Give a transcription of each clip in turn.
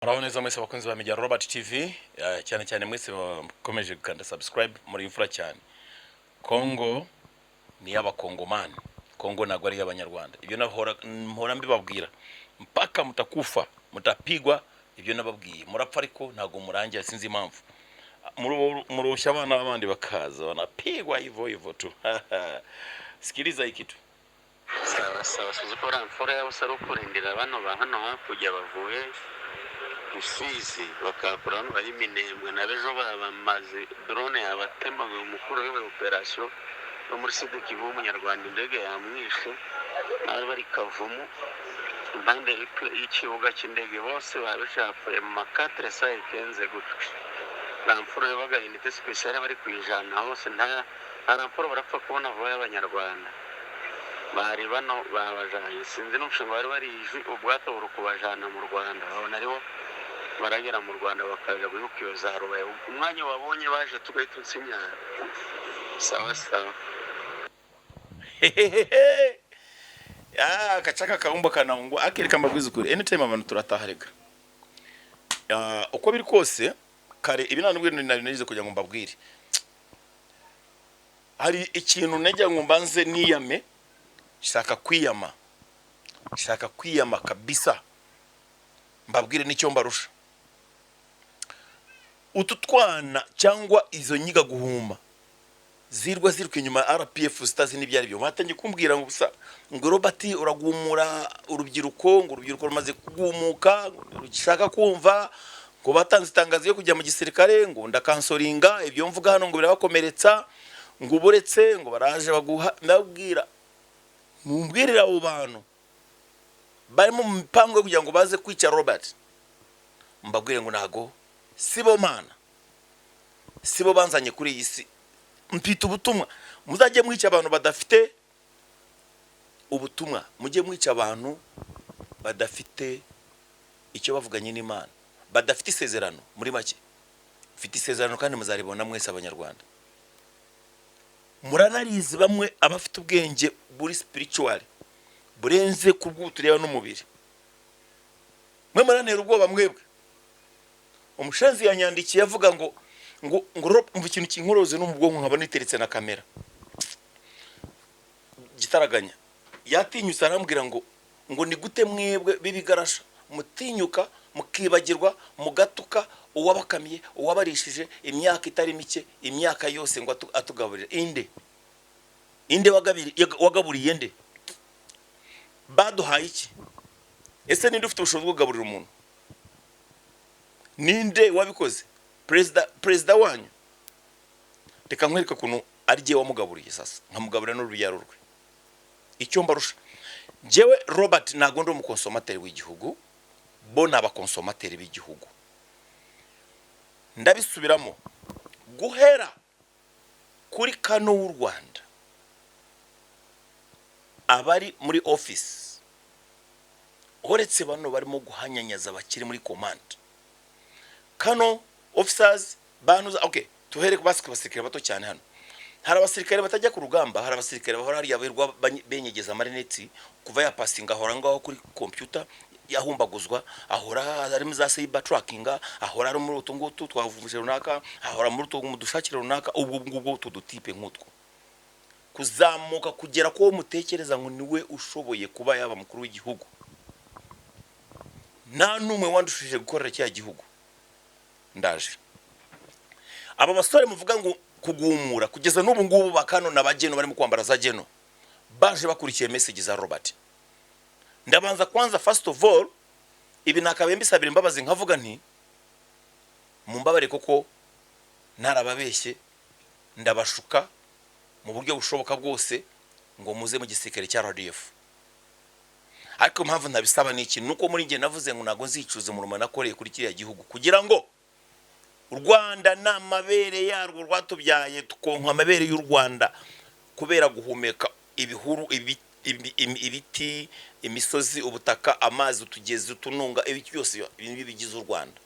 Muraho neza mwese abakunzi ba Media Robert TV, cyane cyane mwese bakomeje gukanda subscribe, muri imfura cyane. Kongo ni iy'Abakongomani, Kongo ntabwo ari iy'Abanyarwanda. Ibyo nahora mpora mbibabwira mpaka mutakufa mutapigwa. Ibyo nababwiye, murapfa ariko ntabwo murangira, sinzi impamvu. Murushya abana b'abandi bakaza wanapigwa hivyo hivyo tu. Sikiliza hiki kitu. Sawa sawa, sinzi ko renfort yabo ari ukurindira bano ba hano hakurya bavuye Rusizi bakakura hano bari Minembwe, na bejo babamaze drone yabatemaga. Umukuru w'iyo operation wo muri Sud Kivu w'Umunyarwanda, indege yamwishe, nawe bari Kavumu impande y'ikibuga cy'indege, bose babishapfuye mu makatire saa ikenze gutyo. Renfort yabaga unité spéciale bari kuyijana hose, nta renfort barapfa kubona vuba y'Abanyarwanda. Bari bano babajanye, sinzi n'umushinga bari barije, ubwato buri kubajana mu Rwanda, babona aribo baragera mu Rwanda bakaja guhuka iyo za Rubaye. Umwanya wabonye baje tugahita unsinyara. Sawa sawa. Hehehe. Ah, kachaka kaumba kanaungwa akireka. Mbabwiza ukuri, anytime abantu turataha rega. Ah, uko biri kose kare ibi nta nubwo nari narize kugira ngo mbabwire. Hari ikintu najya ngo mbanze niyame, shaka kwiyama, shaka kwiyama kabisa, mbabwire n'icyo mbarusha. Utu twana cyangwa izo nyiga guhuma zirwa ziruka inyuma ya RPF zitazi n'ibyo ari byo, batangiye kumbwira ngo gusa ngo "Robert, uragumura urubyiruko", ngo urubyiruko rumaze kugumuka, ngo rushaka kumva ngo batanze itangazo yo kujya mu gisirikare, ngo ndakansoringa ibyo mvuga hano, ngo birabakomeretsa, ngo uburetse ngo baraje baguha. Ndabwira, mumbwirire abo bantu barimo mu mipango yo kugira ngo baze kwica Robert, mbabwire ngo ntago sibo Mana, sibo banzanye kuri iyi si. Mfite ubutumwa. Muzajye mwica abantu badafite ubutumwa, mujye mwica abantu badafite icyo bavuganye n'Imana, badafite isezerano. Muri make, mfite isezerano kandi muzaribona mwese Abanyarwanda, muranarizi. Bamwe abafite ubwenge buri spiritual burenze ku bw'ubu tureba n'umubiri, mwe murantera ubwoba mwebwe. Umushenzi yanyandikiye avuga ngo umva ikintu kinkoroze no mu bwonko, nkaba niteretse na kamera gitaraganya. Yatinyutse arambwira ngo ni gute mwebwe b'ibigarasha mutinyuka mukibagirwa mugatuka uwabakamiye, uwabarishije imyaka itari mike, imyaka yose, ngo atugaburire? Inde? Inde wagaburiye nde? Baduhaye iki? Ese ninde ufite ubushobozi bwo kugaburira umuntu? Ninde wabikoze? Perezida wanyu? Reka nkwereke ukuntu ari jye wamugaburiye, sasa nkamugaburira n'urubyaro rwe. Icyo mbarusha njyewe Robert, ntabwo ndi umuconsommateur w'igihugu, bo ni abaconsommateur b'igihugu. Ndabisubiramo, guhera kuri kano w'u Rwanda, abari muri office, uretse bano barimo guhanyanyaza bakiri muri command, kano officers banuza. Okay, tuhere ku basirikare bato cyane. Hano hari abasirikare batajya ku rugamba, hari abasirikare bahora hariya birirwa benyegeza amarineti kuva yapasinga, ahora ngaho kuri computer yahumbaguzwa, ahora ari za cyber tracking, ahora ari muri utu ngutu twavumuje runaka, ahora muri utu mudushakire runaka, ubwo ngubwo utu dutipe nk'utwo, kuzamuka kugera ko mutekereza ngo niwe ushoboye kuba yaba mukuru w'igihugu. Nta n'umwe wandushije gukorera kiriya gihugu. Ndaje, aba basore muvuga ngo kugumura, kugeza n'ubu ngubu bakano na bageno barimo kwambara za geno baje bakurikiye message za Robert. Ndabanza kwanza, first of all, ibi nakabaye mbisabira imbabazi, nkavuga nti mumbabare koko narababeshye, ndabashuka mu buryo bushoboka bwose ngo muze mu gisirikare cya RDF. Ariko impamvu ntabisaba ni iki? Nuko muri njye navuze ngo ntabwo nzicuza umurimo nakoreye kuri kiriya gihugu, kugira ngo u Rwanda ni amabere yarwo rwatubyaye, tukonka amabere y'u Rwanda kubera guhumeka ibihuru, ibiti, imisozi, ubutaka, amazi, utugezi, utununga, ibi byose, ibi bigize u Rwanda.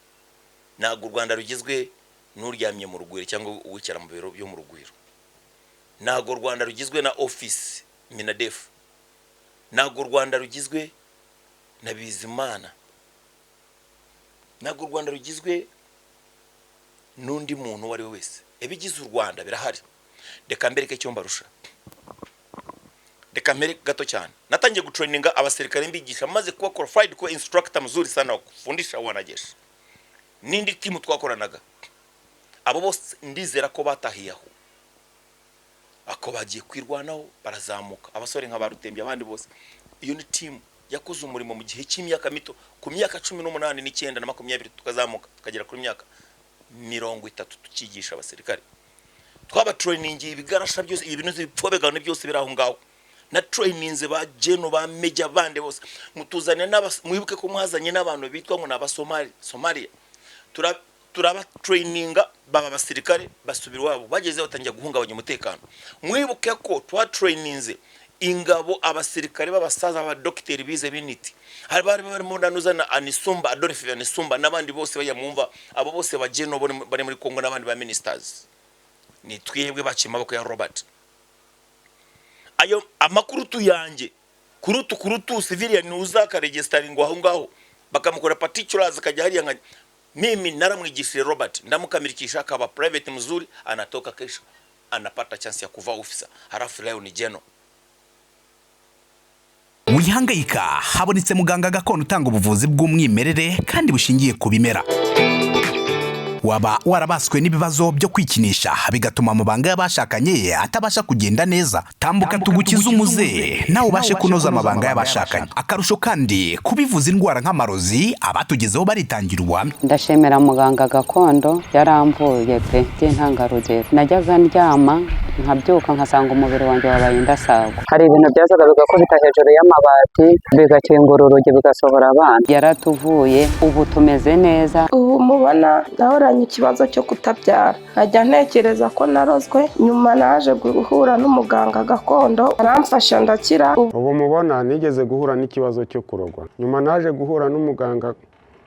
Ntabwo u Rwanda rugizwe n'uryamye mu Rugwiro cyangwa uwicara mu biro byo mu Rugwiro. Ntabwo u Rwanda rugizwe na office MINADEF. Ntabwo u Rwanda rugizwe na Bizimana. Ntabwo u Rwanda rugizwe n'undi muntu uwo ari we wese. Ibigize u Rwanda birahari. Reka mbereke icyo mbarusha. Reka mbere gato cyane, natangiye gutraininga abasirikare, mbigisha, maze kuba qualified kuba instructor mzuri sana wa kufundisha wanajeshi. N'indi timu twakoranaga, abo bose ndizera ko batahiye aho ako bagiye kwirwanaho, barazamuka, abasore nka ba Rutembye, abandi bose. Iyo ni timu yakoze umurimo mu gihe cy'imyaka mito, ku myaka 18 n'icyenda na 20, tukazamuka tukagera kuri myaka 30 tukigisha abasirikare. Twabatrainingiye ibigarasha byose, ibintu ibipfobegano byose biri aho ngaho. Na traininze ba general, ba major, bande bose mutuzanira mwibuke ko mwazanye n'abantu bitwa ngo ni abasomali, Somalia. Turabatraininga baba abasirikare, basubira iwabo, bageze batangira guhungabanya umutekano. Mwibuke ko twatraininze ingabo, abasirikare b'abasaza, b'abadogiteri bize biniti, hari bari barimo nanuza na Anisumba, Adolphe Anisumba, n'abandi bose bajya mwumva, abo bose ba general bari muri Congo n'abandi ba ministers. Ni twebwe baciye amaboko ya Robert. Ayo amakuru tuyanjye kurutu civilian uza akaregisteringa aho ngaho, bakamukora particulars, akajya hariya. Nka mimi naramwigishije Robert, ndamukamirikisha akaba private mzuri, anatoka kesho anapata chance ya kuvaa officer, halafu leo ni general. Wihangayika, habonetse muganga gakondo utanga ubuvuzi bw'umwimerere kandi bushingiye ku bimera. Waba warabaswe n'ibibazo byo kwikinisha, bigatuma amabanga y'abashakanye atabasha kugenda neza? Tambuka tugukize umuze, nawe ubashe kunoza amabanga y'abashakanye. Akarusho kandi, kubivuza indwara nk'amarozi, abatugezeho baritangira ubuhamya. Ndashimira muganga gakondo, yaramvuye pe by'intangarugero. Najyaga ndyama nkabyuka nkasanga umubiri wanjye wabaye indasago. Hari ibintu byazaga bigakubita hejuru y'amabati, bigakingura urugi, bigasohora abana. Yaratuvuye, ubu tumeze neza. Ubu mubona nahoranye ikibazo cyo kutabyara, nkajya ntekereza ko narozwe. Nyuma naje guhura n'umuganga gakondo, aramfasha ndakira. Ubu mubona nigeze guhura n'ikibazo cyo kurogwa. Nyuma naje guhura n'umuganga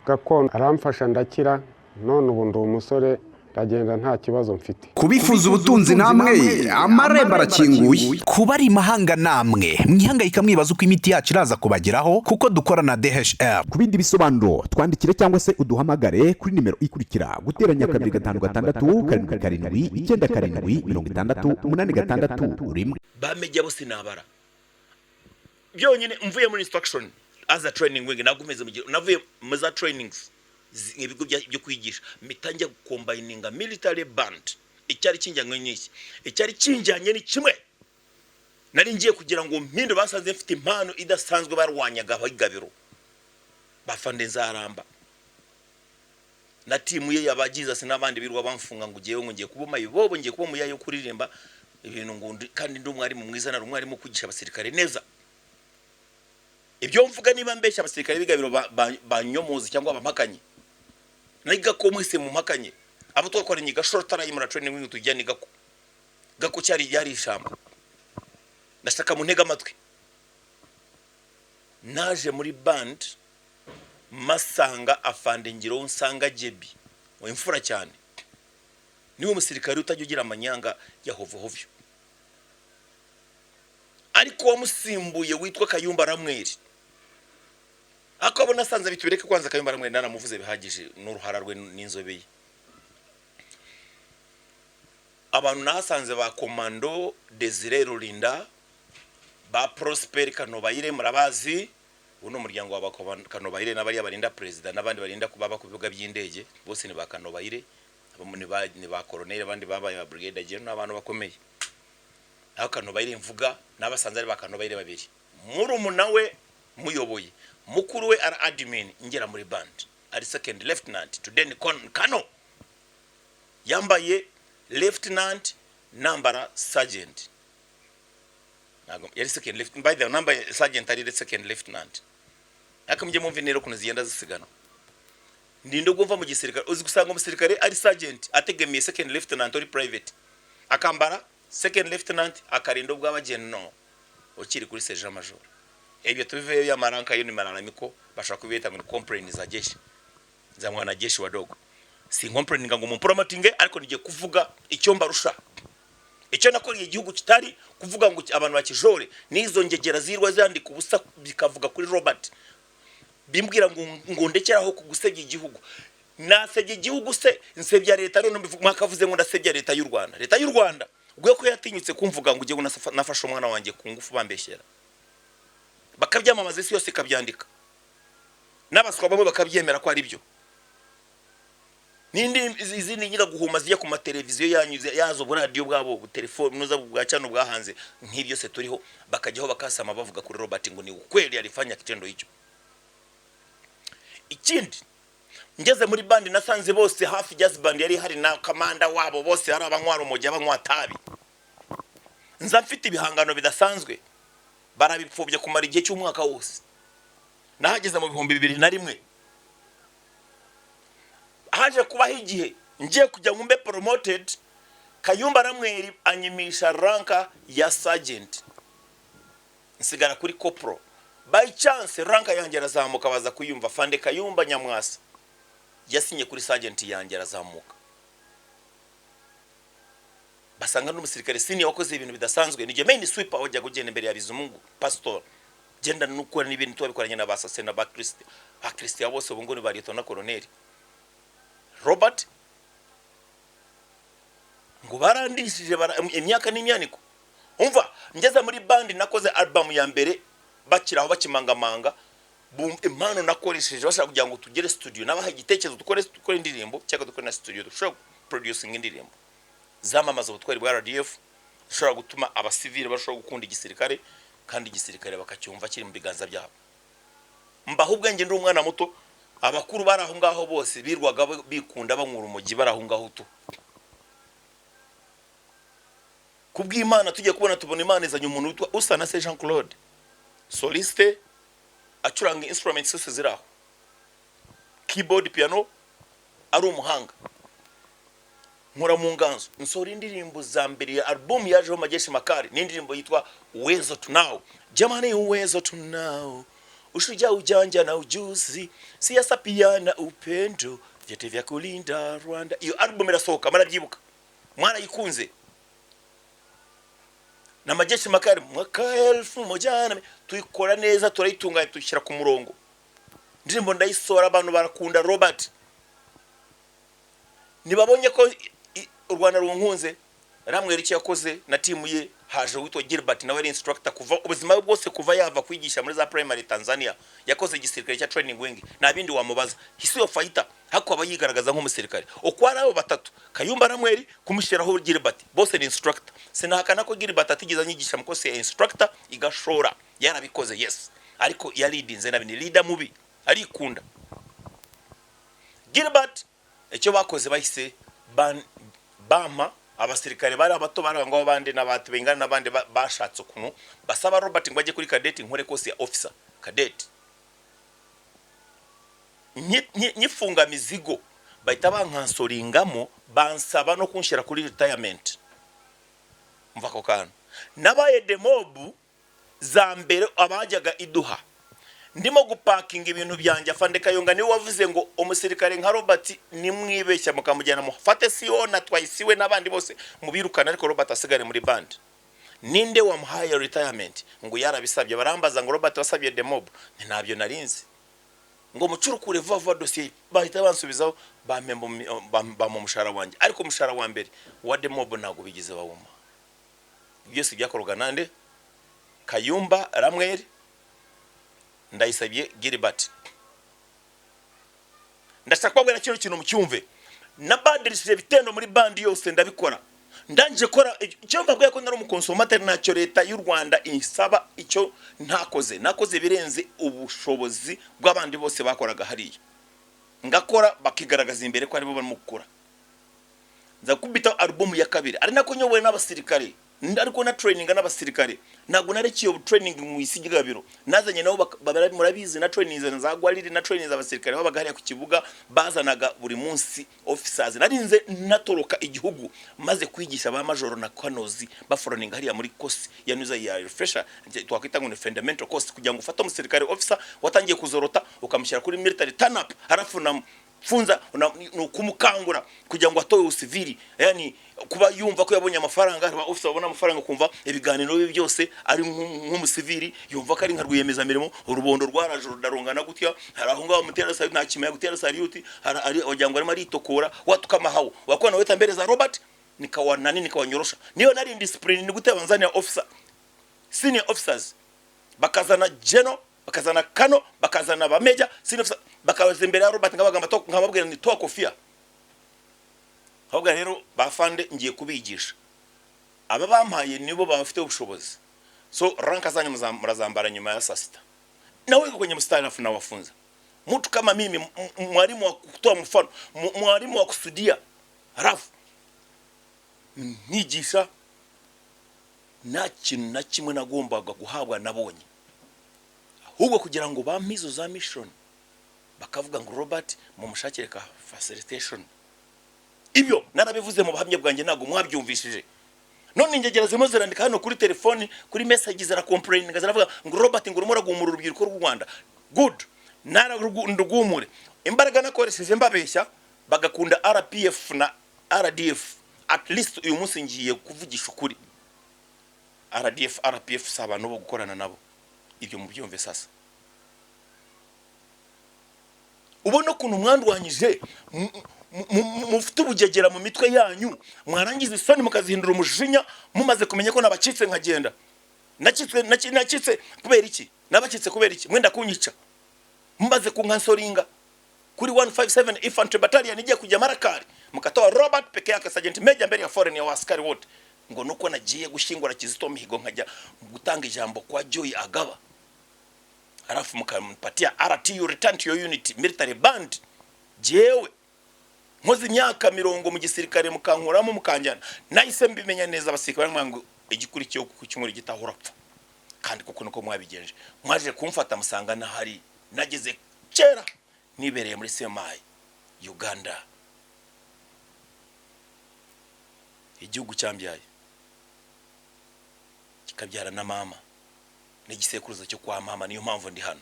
gakondo, aramfasha ndakira. None ubu ndi umusore, ndagenda nta kibazo mfite. Kubifuza ubutunzi namwe, amarembo arakinguye. Kuba ari imahanga namwe, mwihangayika mwibaza uko imiti yacu iraza kubageraho, kuko dukora na DHL. Ku bindi bisobanuro, twandikire cyangwa se uduhamagare kuri nimero ikurikira: +256 779 76 861. Ba major bose nabara byonyine. Mvuye muri instruction as a training wing, nagumeze mu gihe navuye mu za trainings, ibigo byo kwigisha, mpita njya gucombininga military band. Icyari kinjyanye n'iki? Icyari kinjyanye ni kimwe, nari ngiye kugira ngo mpinde. Basanze mfite impano idasanzwe, barwanyaga abagabiro bafande Nzaramba na timu ye yaba Jesus n'abandi birwa bamfunga ngo ugiyewe, ngo ngiye kuba mayibobo, ngiye kuba muyayo kuririmba ibintu ngo kandi ndi umwarimu mwiza, nari umwarimu kwigisha abasirikare neza. Ibyo mvuga, niba mbeshya, abasirikare b'igabiro banyomozi cyangwa bampakanye. Niga ko mwese mumpakanye, abo twakoranye gashora tarayimura training wing, tujya ni gako gako cyari yari ishamba. Ndashaka mu ntega amatwi. Naje muri band masanga afande Ngiro, nsanga Jebi imfura cyane, niwe musirikare utajya ugira amanyanga ya hovo hovyo. Ariko wamusimbuye witwa Kayumba Ramweri, ako abona asanze bitubereke kwanza. Kayumba Ramweri naramuvuze bihagije n'uruhara rwe n'inzobe ye. Abantu nahasanze ba komando Desire Rurinda, ba Prosper Kanobayire, murabazi. Ubu ni umuryango wa ba Kanobayire n'abariya barinda perezida n'abandi barinda kuba ku bibuga by'indege, bose ni ba Kanobayire. Abo ni ba colonel, abandi babaye ba brigadier general, n'abantu bakomeye. Naho Kanobayire mvuga n'abasanze ari ba Kanobayire babiri, murumuna we muyoboye, mukuru we ari admin. Ngera muri band ari second lieutenant, today ni kano yambaye lieutenant, nambara sergeant. Ntabwo yari second lieutenant, by the way, nambaye sergeant, ari second lieutenant. Ariko mujye mumva intera ukuntu zigenda zisigana. Ndinde ubwo mva mu gisirikare, uzi gusanga umusirikare ari sergeant ategamiye second lieutenant uri private, akambara second lieutenant, akarinda ubwo abageno ukiri kuri sergeant major. Ibyo tubiveyo y'amaranka yo ni malalamiko, bashaka kubita ngo ni complain za jeshi, za mwana jeshi wadogo. Si complain ngo mumpromotinge, ariko nigiye kuvuga icyo mbarusha, icyo nakoreye igihugu, kitari kuvuga ngo abantu bakijore n'izo ngegera zirwa zandika ubusa, bikavuga kuri Robert, bimbwira ngo ndekeraho kugusebya igihugu. Nasebye igihugu se, nsebya leta? None mwakavuze ngo ndasebya leta y'u Rwanda. Leta y'u Rwanda ubwo ko yatinyutse kumvuga ngo ugiye nafashe umwana wanjye ku ngufu, bambeshyera, bakabyamamaza, isi yose ikabyandika, n'abaswa bamwe bakabyemera ko ari byo. N'indi izindi nyiraguhuma zijya ku mateleviziyo yanyu yazo, buradiyo bwabo, telefone nuza bwa cyano bwahanze nk'ibyo se turiho, bakajyaho bakasama, bavuga kuri Robert ngo ni ukweli alifanya kitendo hicho. Ikindi, ngeze muri band nasanze bose hafi, jazz band yari hari na kamanda wabo, bose ari abanywa urumogi, abanywa tabi. Nza mfite ibihangano bidasanzwe, barabipfobya kumara igihe cy'umwaka wose. Nahageze mu 2001. Haje kubaho igihe ngiye kujya ngo mbe promoted, Kayumba Ramweri anyimisha rank ya sergeant, nsigara kuri corporal. By chance rank yanjye arazamuka, baza kuyumva. Fande Kayumba Nyamwasa yasinye kuri sergeant yanjye, arazamuka, basanga n'umusirikare senior wakoze ibintu bidasanzwe. Ni main sweeper wajyaga ugenda imbere ya Bizimungu pastor, genda nukora n'ibintu tubabikoranye na basase na ba Christ, ba Christian bose ubu ngo ni ba lieutenant colonel. Robert ngo barandishije imyaka n'imyaniko. Umva, ngeze muri band nakoze album ya mbere bakiraho bakimangamanga, impano nakoresheje bashaka kugira ngo tugere studio, nabaha igitekerezo, dukore indirimbo cyangwa dukore na studio, dushobora producing indirimbo zamamaza ubutwari bwa RDF, zishobora gutuma abasivili bashobora gukunda igisirikare, kandi igisirikare bakacyumva kiri mu biganza byabo. Mbaho ubwenge ndi umwana muto. Abakuru bari aho ngaho bose birwaga bikunda, banyura urumogi, bari aho ngaho tu. Kubw'Imana tujye kubona, tubona Imana izanye umuntu witwa Usanase Jean Claude, soliste, acuranga instruments zose ziri aho, keyboard, piano, ari umuhanga. Nkora mu nganzo, nsohora indirimbo za mbere ya album yajeho Majeshi Makari, ni indirimbo yitwa Uwezo Tunao. Jamani, uwezo tunao, ushujaa, ujanja na ujuzi, siasa pia na upendo, vyote vya kulinda Rwanda. Iyo album irasohoka, murabyibuka, mwarayikunze, na Majeshi Makari mwaka elfu moja na tuyikora neza, turayitunganya, tuyishyira ku murongo. Indirimbo ndayisohora, abantu barakunda Robert. Ntibabonye ko u Rwanda runkunze. Ramwera icyo yakoze na timu ye, haje witwa Gilbert, nawe ari instructor kuva ubuzima bwe bwose, kuva yava kwigisha muri za primary Tanzania. Yakoze igisirikare cya training wing, nta bindi wamubaza, hisi yo fighter, hako aba yigaragaza nk'umusirikare. Uko ari abo batatu, Kayumba Ramweri kumushyiraho Gilbert, bose ni instructor. Sinahakana ko Gilbert atigeze anyigisha mukosi ya instructor igashora, yarabikoze, yes, ariko yaridinze nabi, ni leader mubi, arikunda Gilbert. Icyo bakoze, bahise bampa abasirikare bari abato, bari aho ngaho, bandi n'abati bingana n'abandi, bashatse ukuntu basaba Robert ngo ajye kuri cadet, nkore course ya officer cadet. Nyifunga mizigo, bahita bankansoringamo, bansaba no kunshyira kuri retirement. Mva ako kantu, nabaye demob za mbere abajyaga iduha. Ndimo gupakinga ibintu byanjye, afande Kayonga niwe wavuze ngo umusirikare nka Robert nimwibeshya mukamujyana, mufate siwo na twayisiwe n'abandi bose mubirukana, ariko Robert asigare muri band. Ninde wamuhaye retirement? Ngo yarabisabye. Barambaza ngo Robert wasabye demob? Nti ntabyo narinzi. Ngo mucurukure vuba vuba dosiye. Bahita bansubizaho, bampemba bampa umushahara wanjye, ariko umushahara wa mbere wa demob ntabwo bigeze bawuma. Byose byakorwaga nande? Kayumba Ramweri, Ndayisabye Gilbert. Ndashaka kubabwira kino kintu mucyumve. Nabadirishije ibitendo muri band yose, ndabikora. Ndangije kora icyo mbabwiye ko nari umukonsomateri, ntacyo leta y'u Rwanda insaba icyo ntakoze. Nakoze birenze ubushobozi bw'abandi bose bakoraga hariya, ngakora bakigaragaza imbere ko aribo barimo gukora. Nza kubita album ya kabiri, ari nako nyobowe n'abasirikare, ariko na training n'abasirikare. Ntabwo narekiye training mu isigabiro, nazanye nabo murabizi, na training za Gwariri, na training abasirikare babaga hariya ku kibuga, bazanaga buri munsi officers. Narinze natoroka igihugu maze kwigisha ba majoro na kanozi baforoninga hariya muri course ya nuza ya refresher, twakwita ngo ni fundamental course, kugira ngo ufate umusirikare officer watangiye kuzorota, ukamushyira kuri military turn up, harafu na Unamfunza ni ukumukangura kugira ngo atowe usivili, yani kuba yumva ko yabonye amafaranga. Aba officer babona amafaranga, kumva ibiganiro bye byose ari nk'umusivili, yumva ko ari nka rwiyemezamirimo. Urubondo rwaraje rurarungana gutya, hari aho ngaho mutera salute, nta kimaya gutera salute, hari ari wagira ngo arimo aritokora. Watu kama hao wakuwa naweta mbele za Robert, nikawa nani, nikawanyorosha. Niyo nari discipline, ni gute banzania officer, senior officers, bakazana general, bakazana kano, bakazana ba major, senior officer, bakaza imbere ya Robert, nkabagamba to, nkababwira ni toa kofia. Ahubwo rero bafande, ngiye kubigisha. Aba bampaye nibo bafite ubushobozi, so ranka zanyu murazambara nyuma ya saa sita. Naweka kwenye mstari alafu nawafunza. Mtu kama mimi, mwalimu wa kutoa mfano, mwalimu wa kusudia, halafu nkigisha, nta kintu na kimwe nagombaga guhabwa nabonye, ahubwo kugira ngo bampe izo za mission, bakavuga ngo Robert mumushakire ka facilitation. Ibyo narabivuze mu buhamya bwanjye, ntabwo mwabyumvishije. None ingegera zirimo zirandika hano kuri telefoni, kuri message, ziracomplaininga, ziravuga ngo Robert ngo urimo uragumura urubyiruko rw'u Rwanda. Good, nararugumure. Imbaraga nakoresheje mbabeshya bagakunda RPF na RDF, at least uyu munsi ngiye kuvugisha ukuri. RDF, RPF si abantu bo gukorana nabo, ibyo mubyumve. Sasa ubona ukuntu mwandwanyije, mufite ubugegera mu mitwe yanyu, mwarangiza isoni mukazihindura umujinya mumaze kumenya ko nabacitse nkagenda. Nacitse, nacitse kubera iki? Nabacitse kubera iki? Mwenda kunyica, mumaze kunkansoringa kuri 157 Infantry Battalion igiye kujya Marakari, mukatoa Robert peke yake, Sergeant Major, mbere ya foreign ya askari wote, ngo nuko nagiye gushyingura Kizito Mihigo, nkajya gutanga ijambo kwa Joy Agaba, alafu mkampatia RTU, return to your unit, military band. Jewe nkoze imyaka 40 mu gisirikare, mukankuramo mukanjyana. Nahise mbimenya neza, abasirikare baramubwira ngo igikurikiyeho ku cyumweru gitaha urapfa. Kandi kuko niko mwabigenje, mwaje kumfata musanga nahari nageze kera, nibereye muri CMI Uganda, igihugu cyambyaye kikabyara na mama n'igisekuruza cyo kwa mama. Niyo mpamvu ndi hano.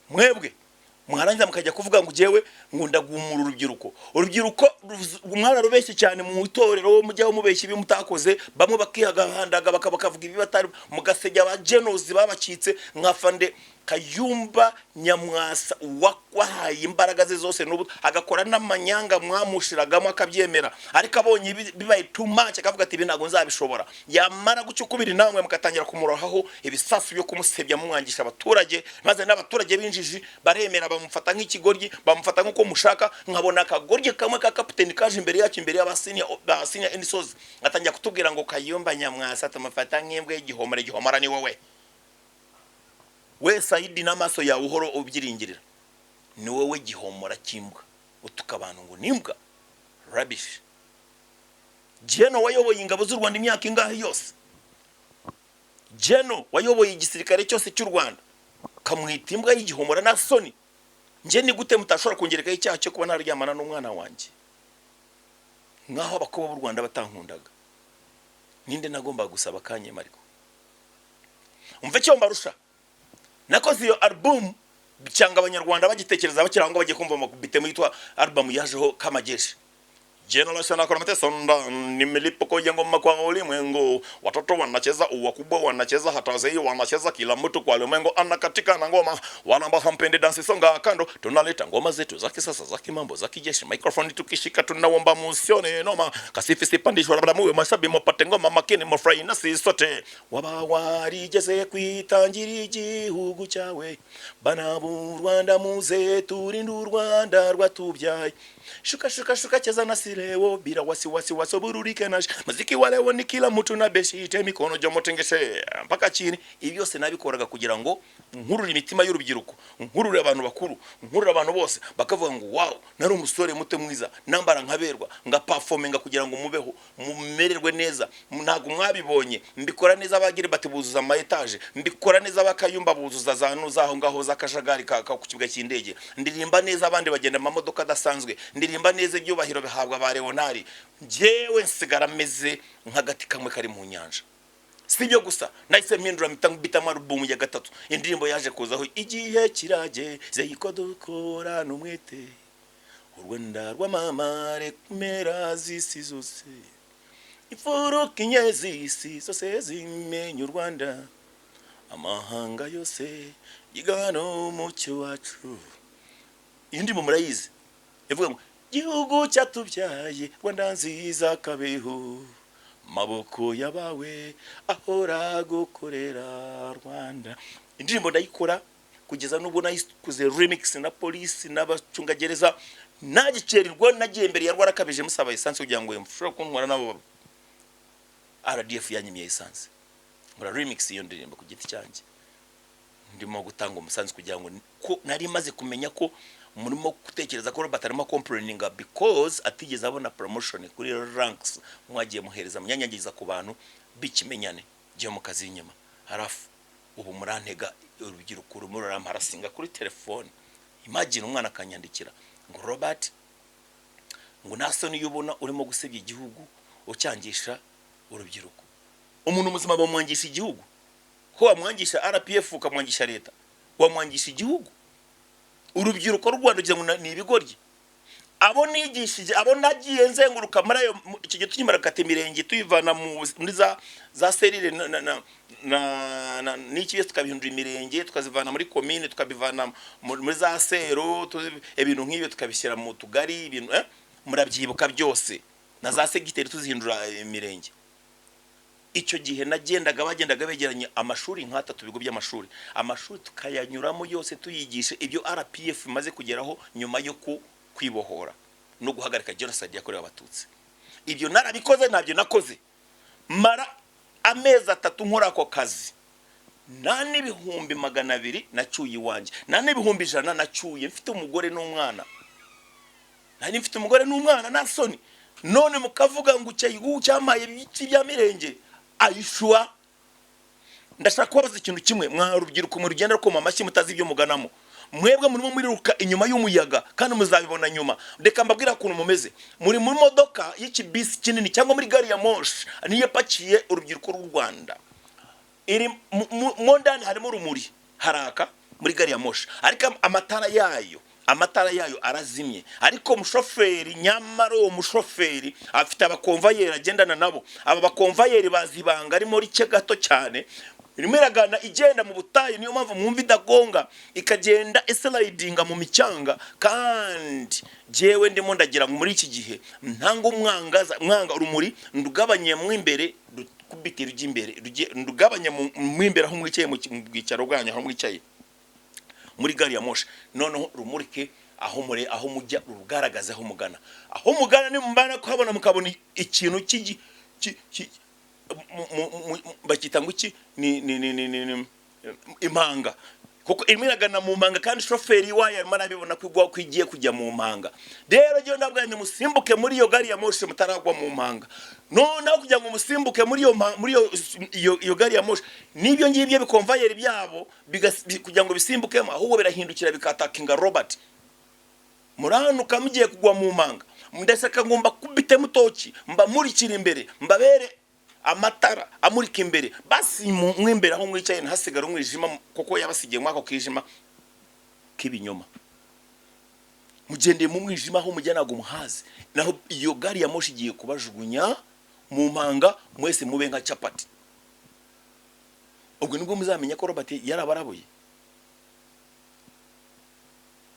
Mwebwe mwarangiza mukajya kuvuga ngo jewe ngo ndagumura urubyiruko. Urubyiruko mwararubeshye cyane mu itorero, mujyaho mubeshya ibi mutakoze, bamwe bakihagahandaga bakavuga ibi batari, mugasebya aba genozi babacitse nka Fande Kayumba Nyamwasa wahaye imbaraga ze zose n'ubu agakora n'amanyanga mwamushiragamo akabyemera, ariko abonye bibaye too much akavuga ati ibi ntabwo nzabishobora. Yamara guca ukubiri namwe mugatangira kumurohaho ibisasu byo kumusebya, mumwangisha abaturage, maze n'abaturage b'injiji baremera, bamufata nk'ikigoryi, bamufata nk'uko mushaka. Nkabona akagoryi kamwe ka kapiteni kaje imbere yacu, imbere y'abasenior, ba senior NCOs, atangira kutubwira ngo Kayumba Nyamwasa tumufata nk'imbwa y'igihomora. Igihomora ni wowe we Saidi, n'amaso yawe uhoro ubyiringirira, ni wowe gihomora cy'imbwa utuka abantu ngo nimbwa. Rubbish. Geno wayoboye ingabo z'u Rwanda imyaka ingahe yose, Geno wayoboye igisirikare cyose cy'u Rwanda, kamwita imbwa y'igihomora na soni. Njye ni gute mutashobora kungerekaho icyaha cyo kuba naryamana n'umwana wanjye, nk'aho abakobwa b'u Rwanda batankundaga? Ninde nagombaga gusaba akanyema? Ariko umve icyo mbarusha: nakoze iyo album cyangwa abanyarwanda bagitekereza bakiri aho ngaho, bagiye kumva amakubitemo yitwa album yajeho Kamajeshi. Generation akona mateso ni milipuko ya ngoma kwa ulimwengu. Watoto wanacheza, wakubwa wanacheza, hata wazee wanacheza, kila mtu kwa ulimwengu anakatika na ngoma. Wala ambao hampendi dansi, songa kando, tunaleta ngoma zetu za kisasa, za kimambo, za kijeshi. Microphone tukishika tunaomba musione noma, kasifi sipandishwa, labda muwe mashabi mupate ngoma makini, mufurahi na sisi sote. Waba warigeze kwitangira igihugu cyawe, bana b'u Rwanda, muze turinde u Rwanda rwatubyaye. Shuka shuka shuka, cheza na silewo bila wasiwasi, wasobururike na muziki wa leo ni kila mtu na beshite mikono jomo tengeshe mpaka chini. Ibi byose nabikoraga kugira ngo nkurure imitima y'urubyiruko, nkurure abantu bakuru, nkurure abantu bose bakavuga ngo wow, nari umusore muto mwiza, nambara nkaberwa, nga performinga kugira ngo mubeho mumererwe neza. Ntabwo mwabibonye. Mbikora neza abagira bati buzuza ama étage, mbikora neza bakayumba buzuza za zaho ngaho z'akajagari ka ku kibuga cy'indege, ndirimba neza abandi bagenda mu mamodoka adasanzwe, ndirimba neza ibyubahiro bihabwa ba Leonari. Njyewe nsigara meze nk'agati kamwe kari mu nyanja. Si ibyo gusa, nahise mpindura, mpita mbitamo alubumu ya gatatu. Indirimbo yaje kuzaho, "Igihe kirageze ko dukorana umwete, u Rwanda rwamamare kumera z'isi zose, imfuruka enye z'isi zose zimenya u Rwanda, amahanga yose yigana umucyo wacu." Iyi ndirimbo murayizi, ivuga ngo "Gihugu cyatubyaye, Rwanda nziza, kabeho, maboko yabawe ahora gukorera Rwanda." Indirimbo ndayikora kugeza n'ubwo nayikoze remix na polisi n'abacungagereza. Nagikererwa, nagiye imbere ya Rwarakabije musaba essence kugira ngo mshobore kuntwara, nabo RDF yanyimiye essence. Nkora remix iyo ndirimbo ku giti cyanjye, ndimo gutanga umusanzu kugira ngo ko nari maze kumenya ko murimo gutekereza ko Robert arimo complaininga because atigeze abona promotion kuri ranks mwagiye muhereza, munyanyagiza ku bantu b'ikimenyane. Giye mu kazi inyuma harafu ubu murantega urubyiruko, urimo ruramparasinga kuri telefone. Imagine, umwana akanyandikira ngo "Robert," ngo "nta soni iyo ubona urimo gusebya igihugu, ucyangisha urubyiruko?" Umuntu muzima bamwangisha igihugu? Ko wamwangisha RPF, ukamwangisha leta, wamwangisha igihugu? Urubyiruko rw'u Rwanda ugira ngo ni ibigoryi? Abo nigishije, abo nagiye nzenguruka muri ayo icyo gihe tukimara gukata imirenge, tuyivana muri za serire na n'iki byose, tukabihindura imirenge, tukazivana muri komine, tukabivana muri za sero, ibintu nk'ibyo, tukabishyira mu tugari, ibintu murabyibuka byose, na za segiteri tuzihindura imirenge. Icyo gihe nagendaga, bagendaga begeranye amashuri nk'atatu, ibigo by'amashuri, amashuri tukayanyuramo yose, tuyigishe ibyo RPF imaze kugeraho nyuma yo kwibohora no guhagarika genocide yakorewe Abatutsi. Ibyo narabikoze, ntabyo nakoze. Mara amezi 3 nkora ako kazi, nta n'200,000 nacyuye iwanjye, nta n'100,000 nacyuye. Mfite umugore n'umwana, nari mfite umugore n'umwana, nta soni. None mukavuga ngo icyo gihugu cyamaye ibiki bya mirenge ayishuwa. Ndashaka kubabaza ikintu kimwe, mwa rubyiruko mu rugenda rukoma amashyi mutazi ibyo muganamo. Mwebwe murimo muriruka inyuma y'umuyaga kandi muzabibona nyuma. Reka mbabwire ukuntu mumeze. Muri mu modoka y'ikibisi kinini cyangwa muri gari ya moshi, niyo ipakiye urubyiruko rw'u Rwanda, iri mo ndani, harimo urumuri, haraka muri gari ya moshi, ariko amatara yayo arazimye. Ariko umushoferi, nyamara uwo mushoferi afite abakomvayeri agendana nabo. Aba bakomvayeri bazi ibanga arimo rike gato cyane. Irimo iragana, igenda mu butayu, niyo mpamvu mwumva idagonga, ikagenda islidinga mu micyanga. Kandi jyewe ndimo ndagira ngo muri iki gihe ntanga umwangaza, mwanga urumuri ndugabanye mo imbere, rukubite rujya imbere, ndugabanye mo imbere aho mwicaye, mu bwicaro bwanyu, aho mwicaye muri gari ya moshi. Noneho rumurike aho muri, aho mujya, rugaragaze aho mugana. Aho mugana nimumara kuhabona, mukabona ikintu cy'igi bakita ngo iki? Ni impanga, kuko irimo iragana mu mpanga, kandi shoferi wayo arimo arabibona ko igwa, ko igiye kujya mu mpanga. Rero jyewe ndabwira nti musimbuke muri iyo gari ya moshi mutaragwa mu mpanga. Noneho kugira ngo musimbuke muri iyo muri iyo gari ya moshi, n'ibyo ngibyo bikomvayeri byabo kugira ngo bisimbukemo, ahubwo birahindukira bikatakinga Robert. Murahanuka mugiye kugwa mu mpanga. Ndaseka ngomba kubite mutoki, mbamurikira imbere, mbabere amatara amurika imbere. Basi mwe imbere aho mwicaye ntihasigare umwijima, kuko yabasigiye mwako kijima k'ibinyoma. Mugendeye mu mwijima, aho mujya ntabwo muhazi. Naho iyo gari ya moshi igiye kubajugunya mu mpanga mwese, mube nka capati. Ubwo nibwo muzamenya ko Robert yarabarabuye.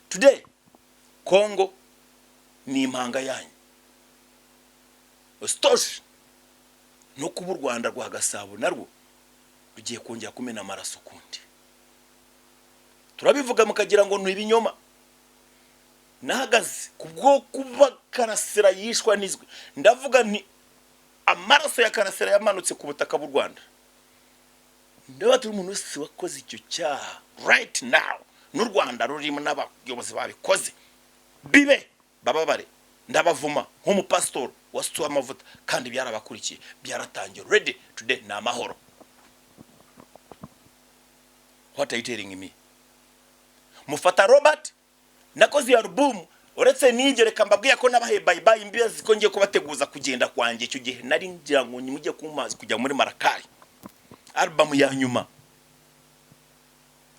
Today Kongo ni impanga yanyu sitoshi. No kuba u Rwanda rwa Gasabo narwo rugiye kongera kumena amaraso ukundi, turabivuga mukagira ngo ni ibinyoma. Nahagaze ku bwo kuba Karasira yishwa nizwe, ndavuga nti amaraso ya Karasira yamanutse ku butaka bw'u Rwanda. Ndaba turi umuntu wese wakoze icyo cyaha right now, n'u Rwanda rurimo n'abayobozi babikoze, bibe bababare, ndabavuma nk'umupasitori wasuwe amavuta. Kandi byarabakurikiye, byaratangiye ready. Today ni amahoro. What are you telling me? Mufata Robert, nakoze iyo album. Uretse n'ibyo, reka mbabwiye ko nabahaye bye bye, mbizi ko ngiye kubateguza kugenda kwanjye. Icyo gihe nari ngira ngo mujye kumazi kujya muri Marakari. Album ya nyuma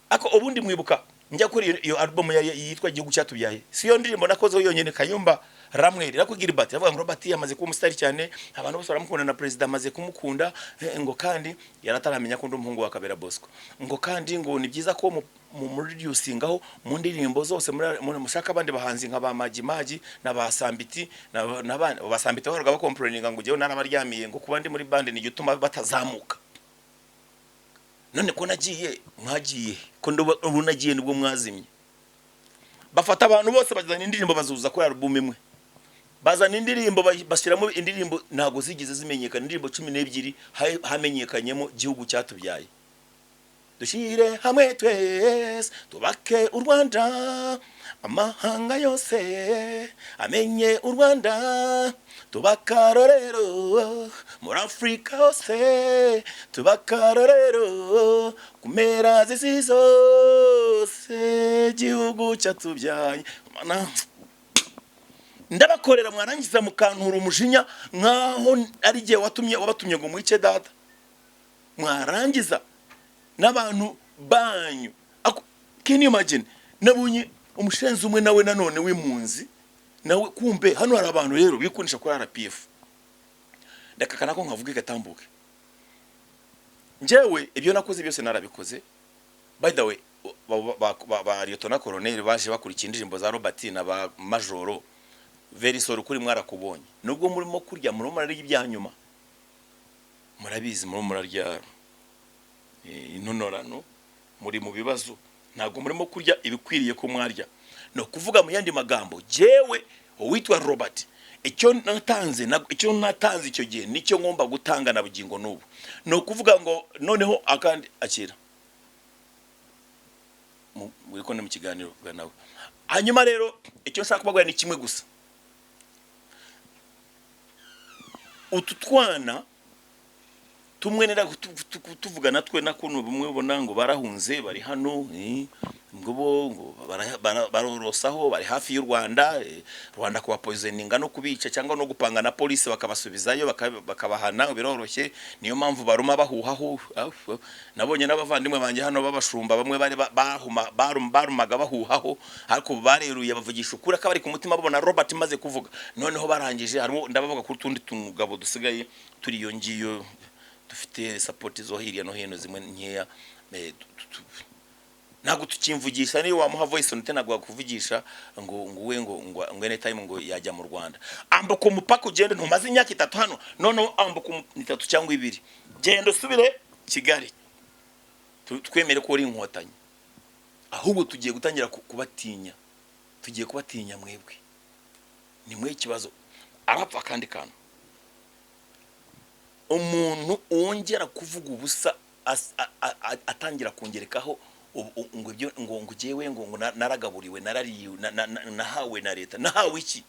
ako ubundi mwibuka njya kuri iyo album yitwa Igihugu Cyatubyaye, si yo ndirimbo nakozeho yonyine. Kayumba Ramweri nakubwira Gilbert yavuga ngo Robert yamaze kuba umusitari cyane, abantu bose baramukunda, na perezida amaze kumukunda, ngo kandi yarataramenya ko ndi umuhungu wa Kabera Bosco, ngo kandi ngo ni byiza ko mu mureducingaho mu ndirimbo zose mushaka abandi bahanzi nka ba Magi Magi na ba Sambiti na ba Sambiti bahoraga bacomplaininga ngo jyewe narabaryamiye, ngo kuba ndi muri band ni gituma batazamuka. None ko nagiye, mwagiye ko ubu nagiye nibwo mwazimye. Bafata abantu bose bazana indirimbo bazuza kuri album imwe, bazana indirimbo bashyiramo indirimbo ntabwo zigeze zimenyekana, indirimbo 12, hamenyekanyemo Gihugu Cyatubyaye. Dushyire hamwe twese tubake u Rwanda, amahanga yose amenye u Rwanda, tubakarorero muri Afurika hose, tubakarorero ku mpera z'isi zose, Gihugu cyatubyaye. Mana, ndabakorera mwarangiza mukantura umujinya nkaho ari igihe watumye wabatumye ngo mwice data, mwarangiza n'abantu banyu. Can you imagine, nabonye umushenzi umwe nawe nanone w'impunzi nawe. Kumbe hano hari abantu rero bikundisha kuri RPF. Ndakakana ko nkavuga igatambuke. Njyewe ibyo nakoze byose narabikoze. By the way, ba Lieutenant Colonel baje bakurikiye indirimbo za Robert na ba Majoro, very sorry kuri mwarakubonye. Nubwo murimo kurya, murimo murarya ibya nyuma, murabizi, murimo murarya intonorano, muri mu bibazo, ntabwo murimo kurya ibikwiriye ko mwarya. Ni ukuvuga mu yandi magambo, jyewe uwitwa Robert, icyo natanze icyo natanze icyo gihe nicyo ngomba gutanga na bugingo n'ubu. Ni ukuvuga ngo noneho akandi akira muri ko mu kiganiro bwa nawe. Hanyuma rero icyo nshaka kubabwira ni kimwe gusa: utu twana tumwe nera tuvugana twe na kuno, bumwe ubona ngo barahunze bari hano, ngo bo ngo barorosaho bari hafi y'u Rwanda, Rwanda kubapoisoninga no kubica cyangwa no gupanga na polisi bakabasubizayo, bakabahana biroroshye. Niyo mpamvu baruma bahuhaho. Nabonye n'abavandimwe banjye hano b'abashumba bamwe bari barumaga bahuhaho, ariko ubu bareruye bavugisha ukuri akaba ari ku mutima, babona Robert maze kuvuga. Noneho barangije harimo ndabavuga kuri tundi tugabo dusigaye turi iyo ngiyo, dufite support zo hirya no hino zimwe nkeya, ntabwo tukimvugisha. Niyo wamuha voice note ntabwo wakuvugisha ngo we ngo anytime ngo yajya mu Rwanda. Ambuka umupaka ugende, ntumaze imyaka 3 hano, noneho ambuka 3 cyangwa 2, genda usubire Kigali, twemere ko uri inkotanyi. Ahubwo tugiye gutangira kubatinya, tugiye kubatinya mwebwe, ni mwe ikibazo. Arapfa akandi kantu, umuntu wongera kuvuga ubusa atangira kongerekaho ngo ibyo ngo jyewe ngo naragaburiwe, narariye, nahawe na leta. Nahawe iki?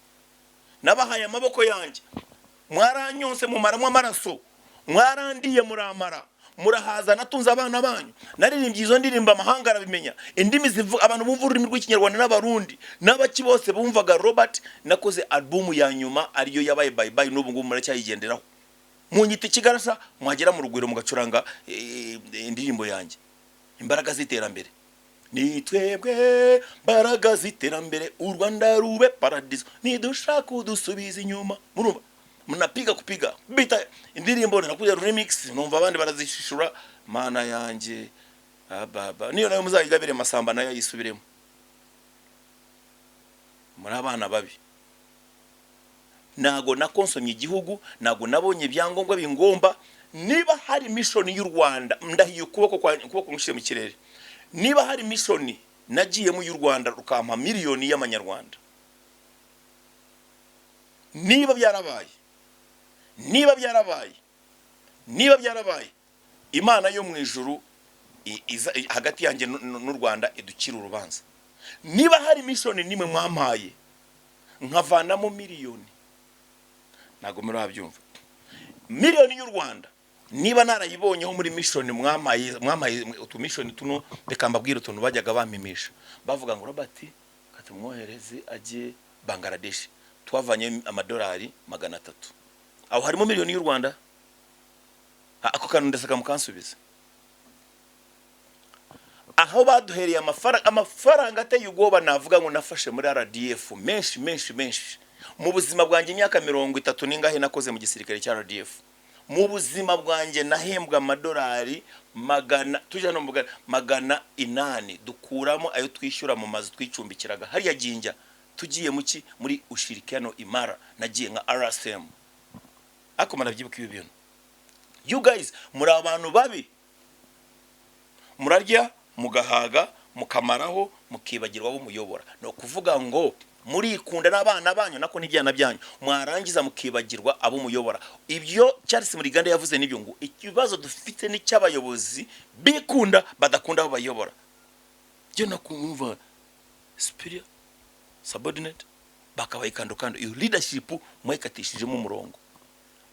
Nabahaye amaboko yanjye, mwaranyonse mumaramo amaraso, mwarandiye muramara murahaza, natunze abana banyu, naririmbye izo ndirimbo amahanga arabimenya, indimi zivuga abantu bumva ururimi rw'Ikinyarwanda n'Abarundi n'abaki bose bumvaga Robert. Nakoze album ya nyuma ariyo yabaye bye bye, n'ubu ngubu muracyayigenderaho, munyita ikigarasha, mwagera mu rugwiro mugacuranga indirimbo yanjye Imbaraga z'Iterambere. Ni twebwe mbaraga z'iterambere, u Rwanda rube paradiso, nidushaka udusubiza inyuma. Murumva mnapiga kupiga bita indirimbo nakuja remix, numva abandi barazishishura. Mana yanjye, ababa niyo nayo muzayigabire Masamba nayo yisubiremo. Muri abana babi. Ntago nakonsomye igihugu, ntago nabonye ibyangombwa bingomba. Niba hari mission y'u Rwanda, ndahiye ukuboko kwa ukuboko ngushyire mu kirere, niba hari mission nagiyemo y'u Rwanda rukampa miliyoni y'amanyarwanda, niba byarabaye, niba byarabaye, niba byarabaye, Imana yo mu ijuru iza hagati yanjye n'u Rwanda idukira urubanza. Niba hari mission nimwe mwampaye nkavanamo miliyoni, ntabwo murabyumva, miliyoni y'u Rwanda niba narayibonyeho muri mission mwampaye utumission tuno, reka mbabwire utuntu bajyaga bampimisha, bavuga ngo Robert katumwohereze ajye Bangladesh, twavanye amadolari 300, aho harimo miliyoni y'u Rwanda? Ako kantu ndasaka mukansubiza. Aho baduhereye amafaranga, amafaranga ateye ubwoba, navuga ngo nafashe muri RDF menshi, menshi, menshi. Mu buzima bwanjye, imyaka 30 n'ingahe nakoze mu gisirikare cya RDF, mu buzima bwanjye nahembwa amadolari magana, tujya no mu 800, dukuramo ayo twishyura mu mazu twicumbikiraga hariya Jinja. Tugiye muki muri Ushirikiano Imara, nagiye nka RSM. Ariko murabyibuka ibi bintu? You guys, muri abantu babi. Murarya mugahaga, mukamaraho, mukibagirwa abo muyobora. Ni ukuvuga ngo murikunda n'abana banyu, nako n'ibyana byanyu, mwarangiza mukibagirwa abo muyobora. Ibyo Charles Murigande yavuze nibyo, ngo ikibazo dufite ni cy'abayobozi bikunda, badakunda abo bayobora. Byo nakumva superior, subordinate bakabaye kando kando. Iyo leadership mwayikatishijemo umurongo,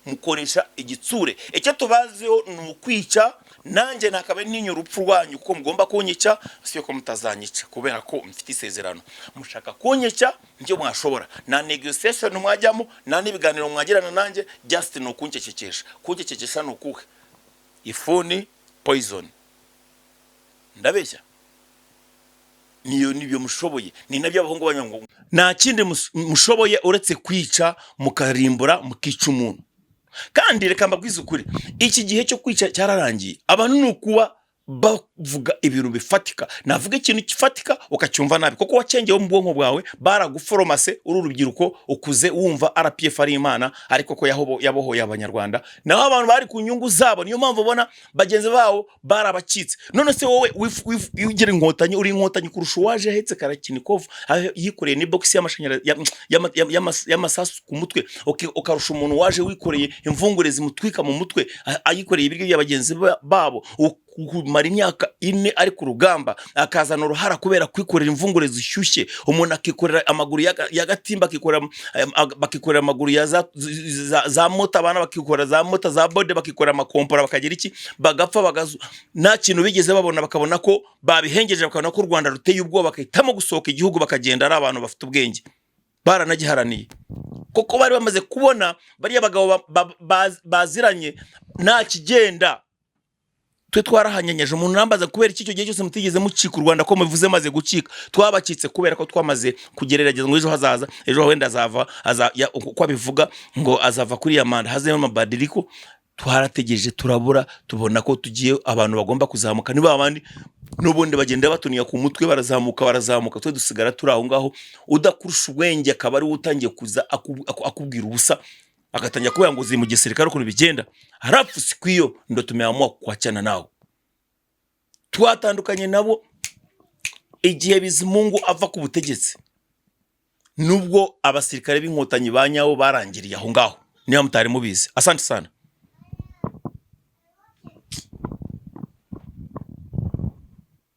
mukoresha igitsure. Icyo tubaziho ni ukwica. Nanjye nakabaye ntinya urupfu rwanyu, kuko mugomba kunyica. Si ko mutazanyica, kubera ko mfite isezerano. Mushaka kunyica njye mwashobora, nta negotiation mwajyamo, nta n'ibiganiro mwagirana nanjye. Just ni ukuncecekesha. Kuncecekesha ni ukuhe? Ifuni, poison. Ndabeshya? Niyo nibyo mushoboye, ni nabyo abahungu banyu ngo nta kindi mushoboye uretse kwica, mukarimbura, mukica umuntu. Kandi reka mbabwize ukuri, iki gihe cyo kwica cyararangiye. Abantu ni ukuba bavuga ibintu bifatika. Navuga ikintu gifatika ukacyumva nabi, kuko wacengewe mu bwonko bwawe, baraguforomase. Uri urubyiruko, ukuze wumva RPF ari Imana, ariko ko yabohoye Abanyarwanda, naho abantu bari ku nyungu zabo. Niyo mpamvu ubona bagenzi babo barabacitse. None se wowe iyo ugira Inkotanyi, uri Inkotanyi kurusha uwaje ahetse Kalashnikov, aho yikoreye ni box y'amashanyarazi y'amasasu ku mutwe, ukarusha umuntu waje wikoreye imvungure zimutwika mu mutwe, ayikoreye ibiryo bya bagenzi babo, kumara imyaka 4 ari ku rugamba, akazana uruhara kubera kwikorera imvungure zishyushye. Umuntu akikorera amaguru ya gatimba, akikorera bakikorera amaguru ya za mota, abana bakikorera za mota za bode, bakikorera amakompora, bakagira iki, bagapfa, bagazu, nta kintu bigeze babona. Bakabona ko babihengeje, bakabona ko u Rwanda ruteye ubwoba, bagahitamo gusohoka igihugu, bakagenda ari abantu bafite ubwenge, baranagiharaniye, kuko bari bamaze kubona bariya bagabo baziranye nta kigenda. Twe twarahanyanyaje. Umuntu nambaza kubera iki icyo gihe cyose mutigeze mucika u Rwanda, ko muvuze maze gucika. Twabacitse kubera ko twamaze kugererageza ngo ejo hazaza, ejo wenda azava uko abivuga ngo azava kuri ya manda, hazemo amabadiliko. Twarategereje turabura, tubona ko tugiye, abantu bagomba kuzamuka ni babandi n'ubundi bagenda batuniya ku mutwe, barazamuka, barazamuka, twe dusigara turi aho ngaho. Udakurusha ubwenge akaba ari we utangiye kuza akubwira ubusa, agatangira kubera ngo uzi mu gisirikare ukuntu bigenda. Halafu siku hiyo ndo tumeamua kuachana nao. Twatandukanye nabo igihe Bizimungu ava ku butegetsi, nubwo abasirikare b'Inkotanyi ba nyabo barangiriye aho ngaho, niba mutari mubizi. Asante sana.